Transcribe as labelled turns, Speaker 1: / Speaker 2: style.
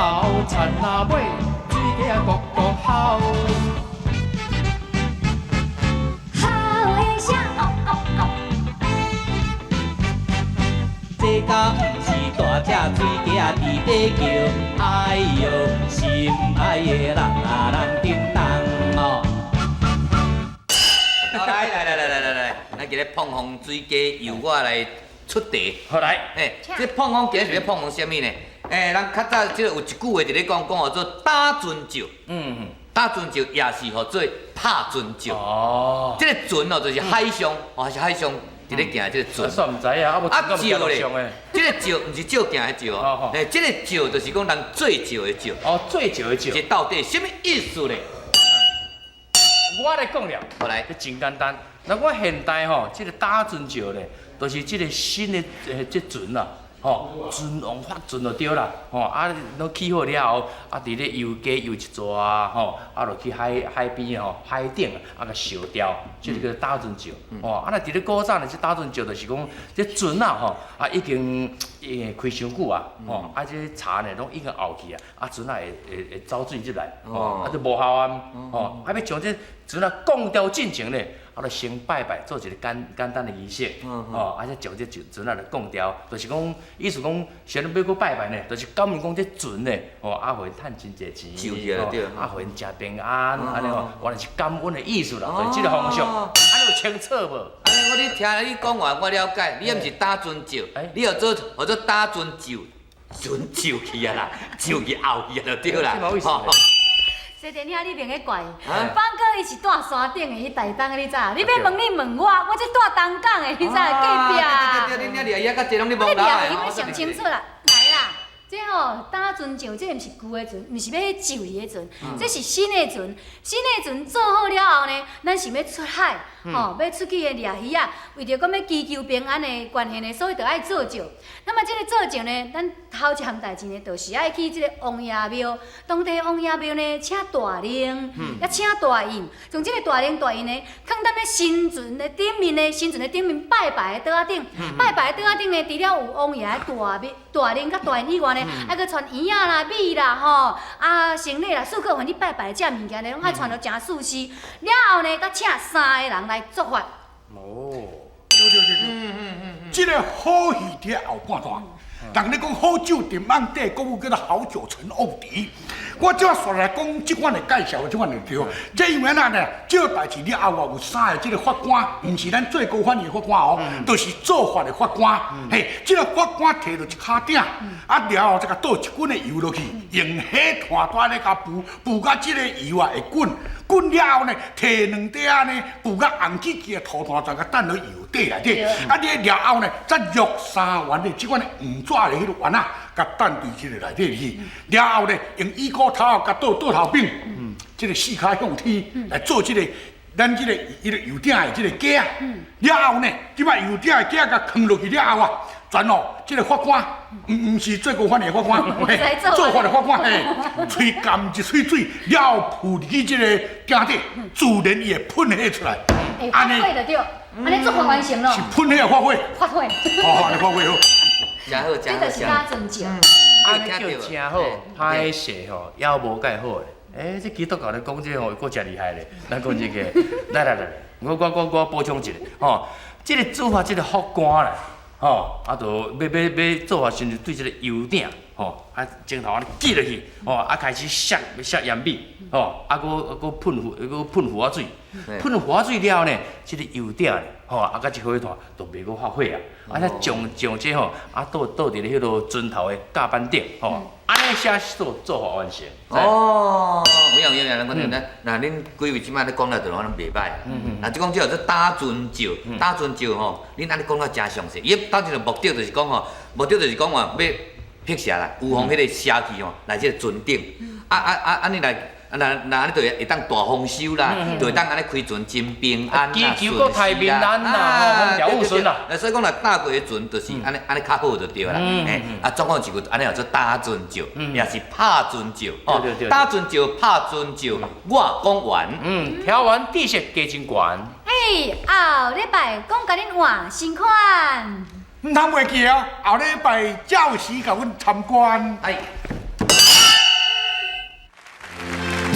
Speaker 1: 頭，田仔尾水雞仔咕咕吼。
Speaker 2: 吼的聲，哦哦哦。
Speaker 3: 這敢毋是大隻水雞仔佇咧叫，哎喲，心愛的人啊人叮當哦。
Speaker 4: 好，來來來來來來來，咱今日膨風水雞由我來出題。
Speaker 5: 好來，
Speaker 4: 嘿，這膨風今日是欲膨風啥物呢？欸，咱較早這個有一句話佇咧講，講號做打船石。打船石也是號做拍船石。這個船哦，就是海上，哦，是海上佇咧行這個船。
Speaker 5: 煞毋知影，啊無
Speaker 4: 啊石咧，這個石毋是照鏡的石哦，欸，這個石就是講人做石的石。
Speaker 5: 哦，做石的石。
Speaker 4: 這到底啥物意思咧？
Speaker 5: 我來講了，
Speaker 4: 好來，
Speaker 5: 這真簡單。那我現代吼，這個打船石咧，就是這個新的這船啦，吼，船王發船就對啦，吼，啊，攏起好了後，啊，佇咧油雞油一逝，吼，啊，就去海海邊吼，海頂啊，共燒掉，這個叫做打船石。吼，啊，若佇咧古早呢，這打船石就是講，這船啊，吼，啊，已經開傷久啊，吼，啊，這柴呢攏已經沤去啊，啊，船仔會會會走水入來，吼，啊，就無效啊，吼，啊，欲將這船仔降掉進前呢，啊，就先拜拜，做一個簡簡單的儀式，吼，啊，才將這船船仔來降掉，就是講，意思講，先欲閣拜拜呢，就是感恩講這船呢，吼，啊，予𪜶趁真濟錢，吼，啊，予𪜶誠平安，按呢吼，原來是感恩的意思啦，就是這個方向，按呢有清楚無？
Speaker 4: 按呢我你聽你講完，我了解，你毋是打船石，你號做號做打船石，船石去啊啦，石去後去啊就對啦，吼。
Speaker 2: 西田兄，你免去怪伊，方哥伊是住山頂的，彼台東的，你知？你欲問你問我，我這住東港的，你知？隔壁。
Speaker 4: 對對對，恁遐掠魚仔較濟，攏咧摸
Speaker 2: 你掠魚，我上清楚啦。來啦，這吼打船石，這毋是舊的船，毋是欲去救魚的船，這是新的船。新的船做好了後呢，咱是欲出海，吼，欲出去的掠魚仔，為著講欲祈求平安的關係呢，所以就愛做醮。那麼這個做醮呢，咱頭一項代誌呢，就是愛去這個王爺廟。當地王爺廟呢，請大靈，也請大印，從這個大靈大印呢，囥佇咧神船的頂面呢，神船的頂面拜拜的桌仔頂，拜拜的桌仔頂呢，除了有王爺的大廟、大靈佮大印以外呢，愛閣傳圓仔啦、米啦、吼，啊，生理啦，四個凡你拜拜的這物件呢，攏愛傳著誠順勢。了後呢，閣請三個人來做法。
Speaker 5: 哦，
Speaker 6: 對對對對，這個好戲佇後半段。人咧講好酒沉甕底，國語叫做好酒沉甕底。我這煞來講這款的介紹，這款就對。這因為按怎呢？這個代誌了後啊，有三個這個法官，毋是咱最高法院的法官哦，就是做法的法官。嘿，這個法官提著一跤鼎，啊了後再共倒一滾的油落去，用火炭帶咧共孵，孵甲這個油啊會滾，滾了後呢，提兩塊仔呢，孵甲紅吱吱的塗炭全共擲落油底內底。啊，你了後呢，再約三丸的這款的黃紙的彼個丸仔，共擲佇這個內底去。了後呢，用椅箍頭共倒倒頭頂，這個四跤向天來做這個咱這個彼個油鼎的這個架。了後呢，這擺油鼎的架共囥落去了後啊，全哦，這個法官，毋毋是最高法院的法官，嘿，做法的法官，嘿，喙含一喙水，了後噴入去這個鼎底，自然伊會噴火出來。
Speaker 2: 會發火就對，按呢做法完成咯。
Speaker 6: 是噴火發火。
Speaker 2: 發火。
Speaker 6: 好好，按呢發火好。
Speaker 4: 誠好，誠好。
Speaker 2: 這就是打船石。
Speaker 5: 按呢叫誠好，歹勢吼，猶無蓋好咧。欸，這基督教咧講這吼，閣誠厲害咧。咱講這個，來來來，我我我我補充一下，吼，這個做法這個法官啦，吼，啊，就欲欲欲做法時陣，對這個油鼎，吼，啊，鏡頭按呢擠落去，吼，啊，開始摔摔鹽米，吼，啊，閣閣噴火，閣噴火仔水，噴火仔水了後呢，這個油鼎咧，吼，啊，佮這火炭就袂閣發火啊，啊，才將將這吼，啊，倒倒佇咧彼落船頭的甲板頂，吼，按呢才做做法完成。
Speaker 4: 哦，有影有影，咱講咱那恁幾位這擺咧講了，就攏袂䆀。若這講這叫做打船石，打船石吼，恁按呢講了誠詳細。伊打船的目的就是講吼，目的就是講話欲辟邪啦，預防彼個邪氣吼來這個船頂。啊啊啊！按呢來，啊若若按呢就會當大豐收啦，就會當按呢開船真平安啦，
Speaker 5: 祈求國泰民安啦，風調雨順啦。
Speaker 4: 所以講若搭過的船，就是按呢按呢較好就對啦。嘿，啊總共一句按呢叫做打船石，也是拍船石。哦，打船石、拍船石，我講完。
Speaker 5: 嗯，調完知識加真懸。
Speaker 2: 欸，後禮拜講共恁換新款。
Speaker 6: 毋通袂記哦，後禮拜照時共阮參觀。
Speaker 4: 哎。